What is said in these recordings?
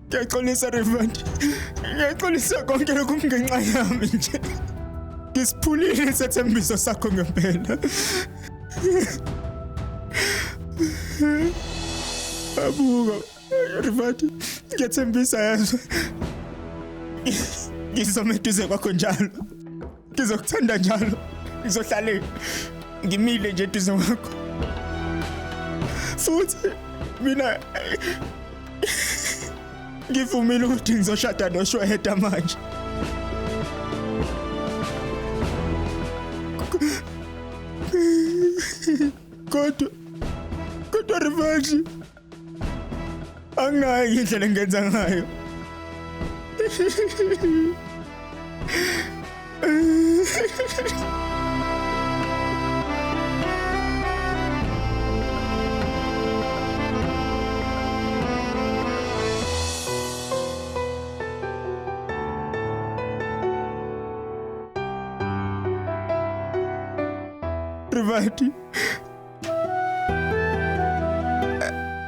Ngiyaxolisa Rivati. Ngiyaxolisa konke lokhu kungenxa yami nje. Ngisiphulile isethembiso sakho ngempela. Abuka Rivati, ngiyathembisa yazi. Ngizoma eduze kwakho njalo. Ngizokuthanda njalo. Ngizohlale ngimile nje eduze kwakho. Futhi mina ngivumile ukuthi ngizoshada noShweda manje. Kodwa Revenge anginayo indlela engenza ngayo. Rivati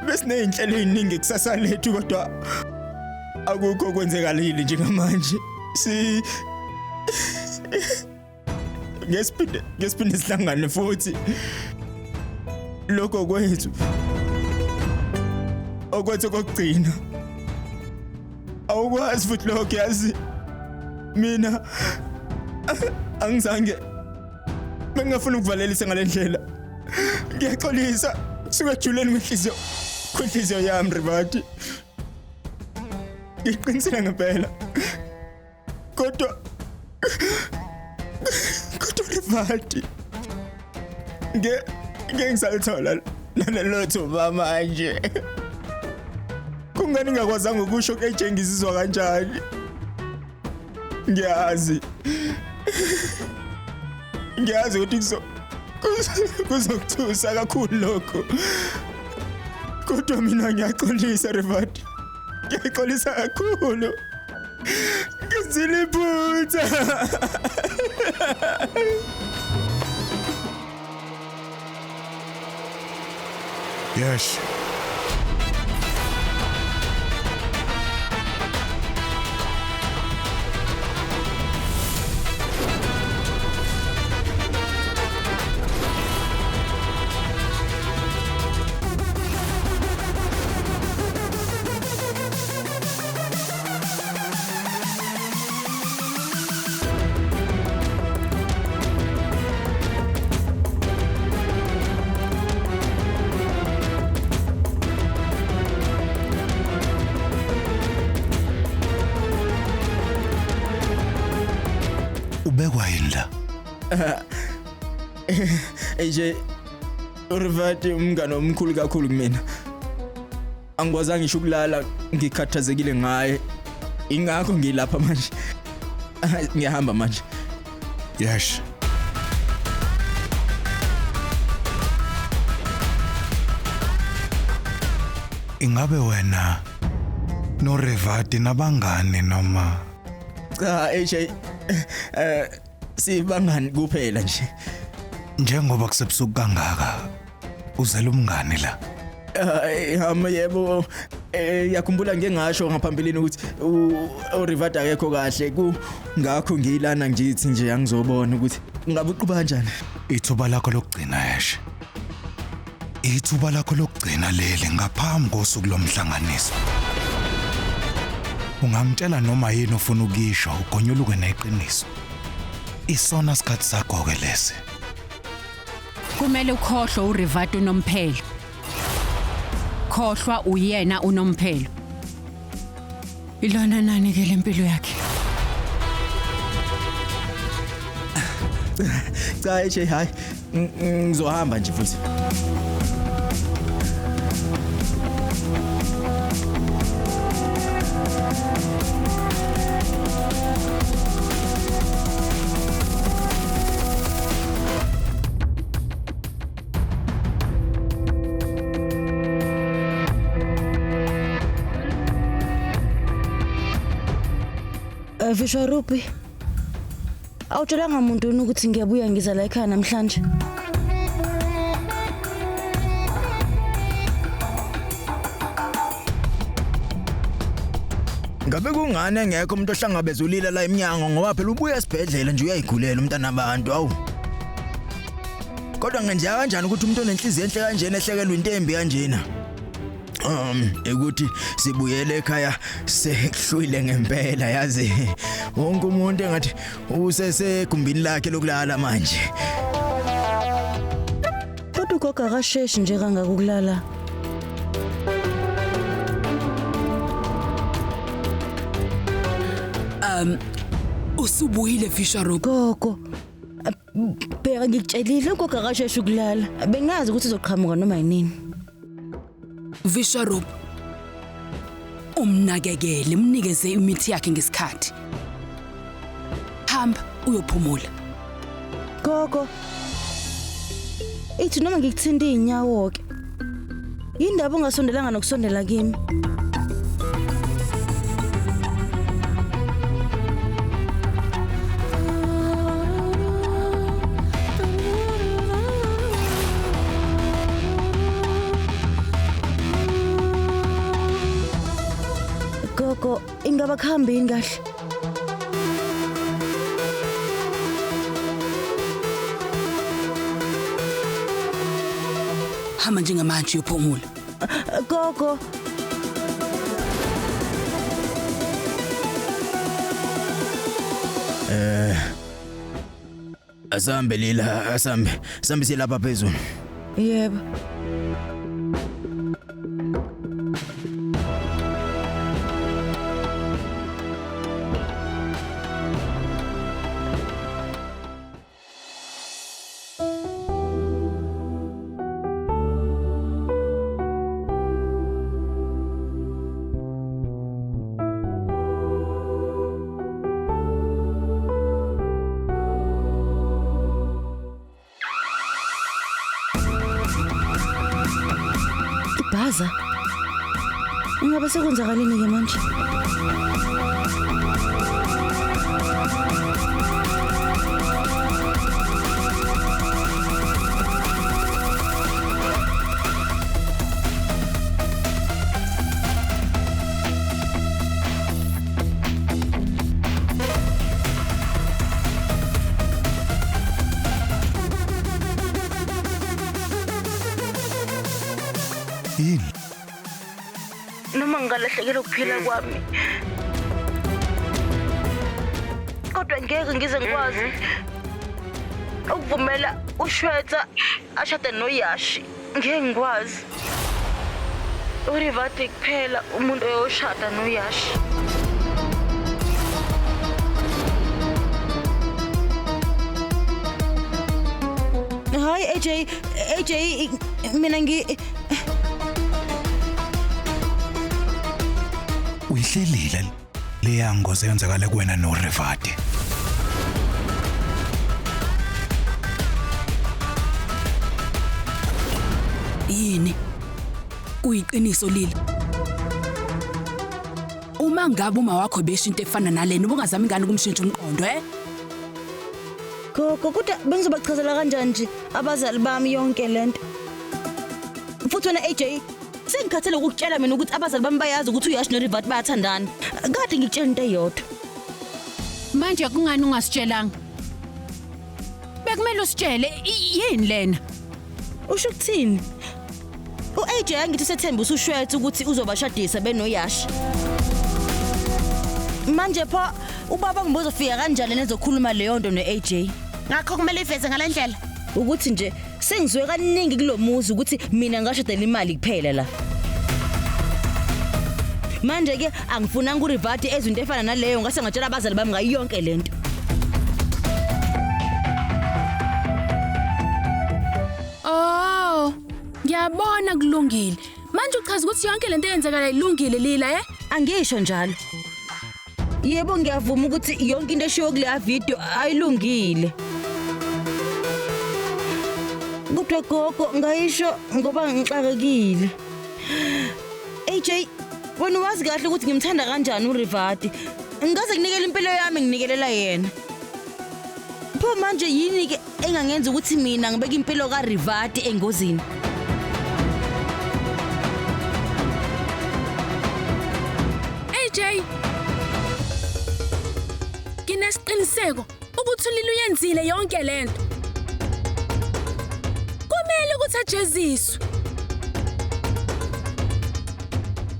Besineyinhlelo eziningi kusasa lethu kodwa akukho okwenzekalile njengamanje. Si Ngesiphinde sihlangane futhi. Lokho kwethu. Okwethu kokugcina. Awukwazi futhi lokho yazi. Mina angizange bengingafuni ukuvalelisa ngale ndlela. Ngiyaxolisa kusuka ejuleni kwenhliziyo yami Rivati. Ngiqinisile ngempela. Kodwa Rivati ngeke ngisalithola nalelo thuba manje. Kungani ngingakwazanga ukusho ke ngizizwa kanjani? Ngiyazi. Ngiyazi ukuthi kuzokuthusa kakhulu lokho. Kodwa mina ngiyaxolisa Rivati. Ngiyaxolisa kakhulu. Ngizile iphutha. Yes. Ubekwa yini la? AJ uRivati umngane omkhulu kakhulu kumina. Angikwazanga ngisho ukulala ngikhathazekile ngaye. Ingakho ngilapha manje. Ngiyahamba manje. Yes. Ingabe wena noRevati nabangani noma Cha AJ sibangani kuphela nje. Njengoba kusebusuku kangaka uzela umngani la? Hama yebo, yakhumbula ngeke ngasho ngaphambilini ukuthi uRivada akekho kahle, kungakho ngiyilana ngithi nje angizobona ukuthi ngabe uqhuba kanjani. Ithuba lakho lokugcina Ash. Ithuba lakho lokugcina leli ngaphambi kosuku lomhlanganiso. Ungangitshela noma yini ofuna ukuyisho ugonyuluke neqiniso. Isona sikhathi sakho ke lesi. Kumele ukhohlwe uRivado unomphelo. Khohlwa uyena unomphelo. Ilona nani ke lempilo yakhe. Cha AJ hayi ngizohamba nje futhi. Vishwarupi, awutshelanga muntu yini ukuthi ngiyabuya ngiza la ekhaya namhlanje? Ngabe kungani engekho umuntu ohlangabeza uLila la eminyango ngoba phela ubuya esibhedlela nje uyayigulela umntana abantu awu. Kodwa ngenjeka kanjani ukuthi umuntu onenhliziyo enhle kanjena ehlekelwe into embi kanjena? Ukuthi sibuyele ekhaya sekuhlwile ngempela yazi. Wonke umuntu engathi usesegumbini lakhe lokulala manje. Kodwa ugogo akasheshi nje kangaka ukulala. Usubuyile Vishwarup. Gogo, bheka ngikutshelile ugogo akasheshi ukulala. Bengazi ukuthi uzoqhamuka noma yinini. Vishwarup. Umnakekele, umnikeze imithi yakhe ngesikhathi. Hamba uyophumula. Gogo, ithi noma ngikuthinta inyawo ke. Yindaba ungasondelanga nokusondela kimi? Gogo, ingaba kuhambi yini kahle? Hamba njengamanje uyophumula. Gogo, Asambe Lila, asambe. Asambe siye lapha phezulu. Yebo. Ibhaza. Ingabe sekwenzakaleni ke manje? Yini? Noma ngingalahlekelwa ukuphila kwami, kodwa ngeke ngize ngikwazi ukuvumela uShweta ashade noYashi. Ngeke ngikwazi. uRivati kuphela umuntu oyoshada noYashi. Hayi AJ, AJ mina ngi Uyihlelile leya ngozi eyenzakala kuwena noRivati. Yini? Kuyiqiniso Lila. Uma ngabe uma wakho besho into efana nalena ubungazami ingane ukumshintsha umqondo eh? Gogo, kodwa bengizobachazela kanjani nje abazali bami yonke lento? Futhi wena AJ, sengikhathele ukukutshela mina ukuthi abazali bami bayazi ukuthi uYashi noRivati bayathandana. Kade ngikutshela into eyodwa. Manje kungani ungasitshelanga? Bekumele usitshele yini lena? Usho ukuthini? U-AJ angithi usethemba usushwetha ukuthi uzobashadisa benoYashi. Manje pho ubaba ngibozofika kanjani nezokhuluma leyo nto no-AJ? Ngakho kumele iveze ngalendlela. Ukuthi nje sengizwe kaningi kulomuzi ukuthi mina ngashadela imali kuphela la. Manje ke angifunanga uRivati ezinto efana naleyo ngase ngatshela abazali bami ngayo yonke lento. Oh, ngiyabona kulungile. Manje uchaza ukuthi yonke lento eyenzakala ilungile Lila eh? Angisho njalo. Yebo ngiyavuma ukuthi yonke into eshiwo kuleya video ayilungile. Kodwa gogo ngayisho ngoba ngixakekile. AJ, wena wazi kahle ukuthi ngimthanda kanjani uRivati. Ngaze nginikele impilo yami nginikelela yena. Pho manje yini ke engangenza ukuthi mina ngibeke impilo kaRivati engozini? AJ. Nginesiqiniseko ukuthi uLila uyenzile yonke lento. Kumele ukuthi ajeziswe.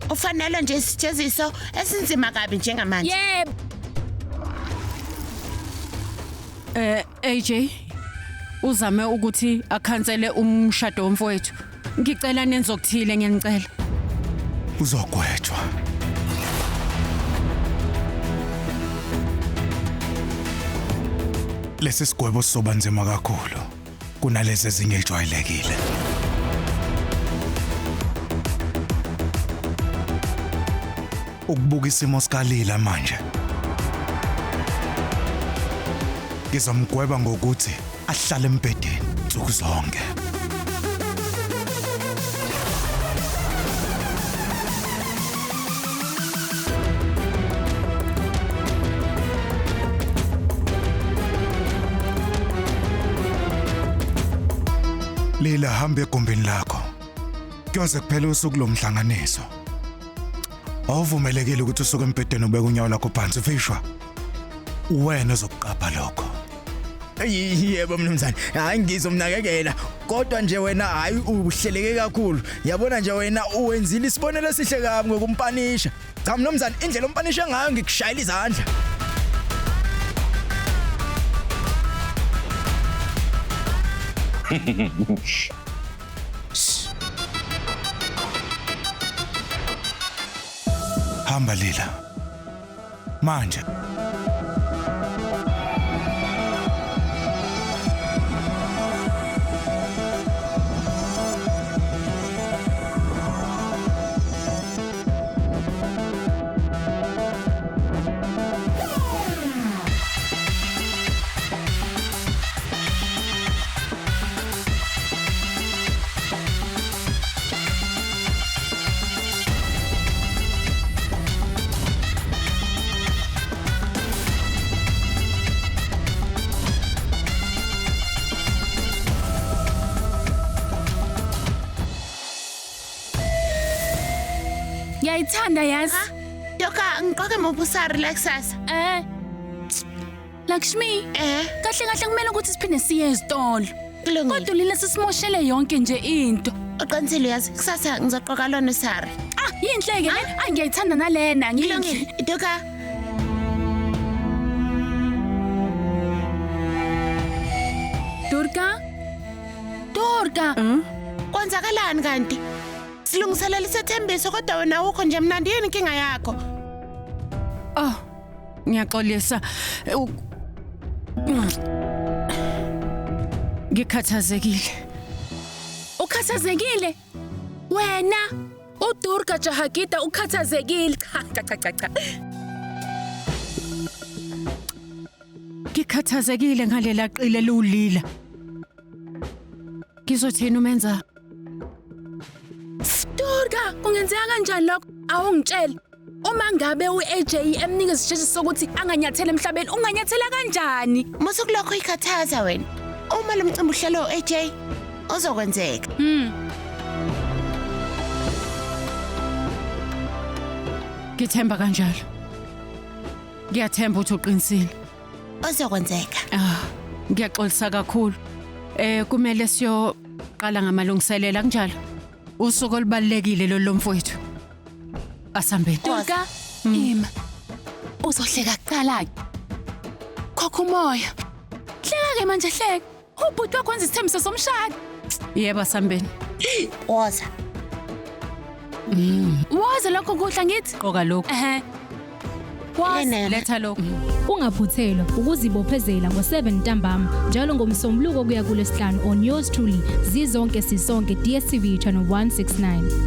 Ufanele nje isijeziso esinzima kabi njengamanje. Yebo. AJ uzame ukuthi akhansele umshado womfowethu. Ngicela nenze okuthile, ngiyanicela. Uzogwetshwa. Lesi sigwebo sizoba nzima kakhulu kunalezi ezinye ejwayelekile. Ukubuka isimo sikalila manje, ngizomgweba ngokuthi ahlale embhedeni nsuku zonke. Lila, hamba egumbini lakho. Kuyoze kuphele usuku lomhlanganiso. Awuvumelekile ukuthi usuke embhedeni ubeke unyawo lakho phansi, Fishwa. Wena ozokuqapha lokho. Yebo mnumzane, hayi ngizomnakekela, kodwa nje wena hayi uhleleke kakhulu. Yabona nje wena uwenzile isibonelo esihle kabi ngokumpanisha. Cha mnumzane, indlela ompanisha ngayo ngikushayela izandla. Hamba Lila. Manje. Ngiyayithanda yazi. Doka, ngiqoke muphi usari la kusasa? Lakshmi, kahle kahle kumele ukuthi siphinde siye ezitolo. Kulungile. Kodwa Lila sisimoshele yonke nje into. Uqinisile yazi, kusasa ngizoqoka lona usari. Ah, yinhle ke le. Ah, ngiyayithanda nalena, ngiyinhle. Kulungile. Doka. Durga? Durga. Kwenzakalani kanti? Silungiselela isethembiso kodwa wena awukho nje mnandi, yini inkinga yakho? Oh, ngiyaxolisa. Ngikhathazekile. Ukhathazekile? Wena uDurga Jahagida ukhathazekile. Cha cha cha cha. Ngikhathazekile ngalela qile lulila. Ngizothini umenza? Durga, kungenzeka kanjani lokho? Awungitshele. Uma ngabe uAJ emnika isisheshe sokuthi anganyathela emhlabeni, unganyathela kanjani? Musu kulokho ikhathaza wena. Uma lo mcimbi uhlelo uAJ uzokwenzeka. Ngithemba kanjalo. Ngiyathemba ukuthi uqinisile. Uzokwenzeka. Ah, ngiyaxolisa kakhulu. Kumele siyoqala ngamalungiselelo kunjalo. Usuku olubalekile lolu lomfowethu. Asambeni. Durga, ima. Uzohleka kuqala. Khokha umoya. Hleka ke manje hleka. Ubhuti wakho wenza isithembiso somshado. Yebo, asambeni. Woza. Woza lokho kudla ngithi. Qoka lokhu. Ehhe. Woza. Lena. Letha lokhu. Ungaphuthelwa ukuzibophezela ngo-7 ntambama njalo ngoMsombuluko kuya kuLwesihlanu on yours truly Zizonke Sisonke, DStv channel 169.